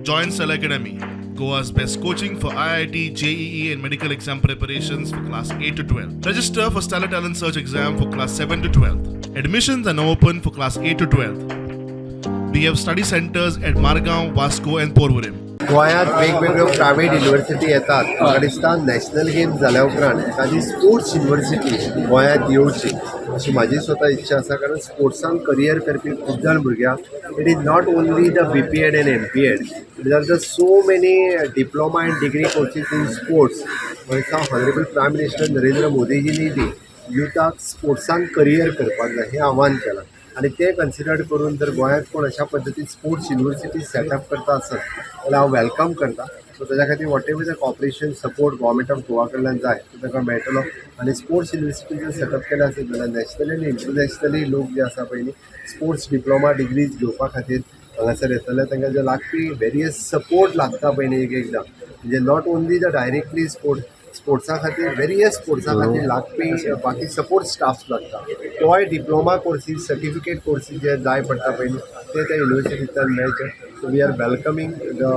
Join Stellar Academy, Goa's best coaching for IIT, JEE, and medical exam preparations for class 8 to 12. Register for Stellar Talent Search exam for class 7 to 12. Admissions are now open for class 8 to 12. We have study centers at Margao, Vasco, and Porvorim. गोंयांत वेगवेगळ्यो private university येतात. म्हाका दिसता national game जाल्या उपरांत एखादी sports university गोंयांत येवची अशी म्हाजी स्वता इच्छा आसा, कारण स्पोर्ट्सान करियर करपी खूब जाण भुरग्यांक, it is not only the BPEd and MPEd, there are the so many diploma and degree courses in sports. म्हाका दिसता ऑनरेबल प्रायम मिनिस्टर नरेंद्र मोदीजींनी बी युथाक स्पोर्ट्सान करियर करपाक जाय हें आव्हान केलां आनी तें कन्सिडर करून जर गोंयांत कोण अशा पद्दतीन स्पोर्ट्स युनिवर्सिटी सेटअप करता आसत जाल्यार हांव welcome करता. सो ताच्या खातीर whatever the cooperation, support Government of Goa कडल्यान जाय तो ताका मेळटलो. आनी स्पोर्ट्स युनिवर्सिटी जर सेटअप केलें आसत जाल्यार नॅशनली आनी इंटरनॅशनली लोक जे आसा पळय न्ही, स्पोर्ट्स डिप्लोमा डिग्रीज घेवपा खातीर हांगासर येतले. तांकां जे लागपी वेरियस सपोर्ट लागता पळय न्ही, एक एकदां म्हणजे not only the directly sport, स्पोर्ट्सा खातीर, वेरियस स्पोर्ट्सा खातीर लागपी बाकी सपोर्ट स्टाफ लागता, तोय डिप्लोमा कोर्सीस, सर्टिफिकेट कोर्सीस जे जाय पडटा पळय न्ही, ते त्या युनिवर्सिटींतल्यान मेळचे. So we are welcoming the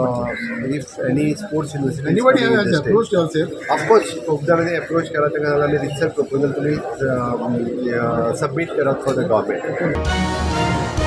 if any sports university. Anybody has approached yourself? Of course, खूब जाणांनी एप्रोच केला. ताका जाल्यार आमी रिसर्च प्रपोजल तुमी सबमीट करात फॉर the government.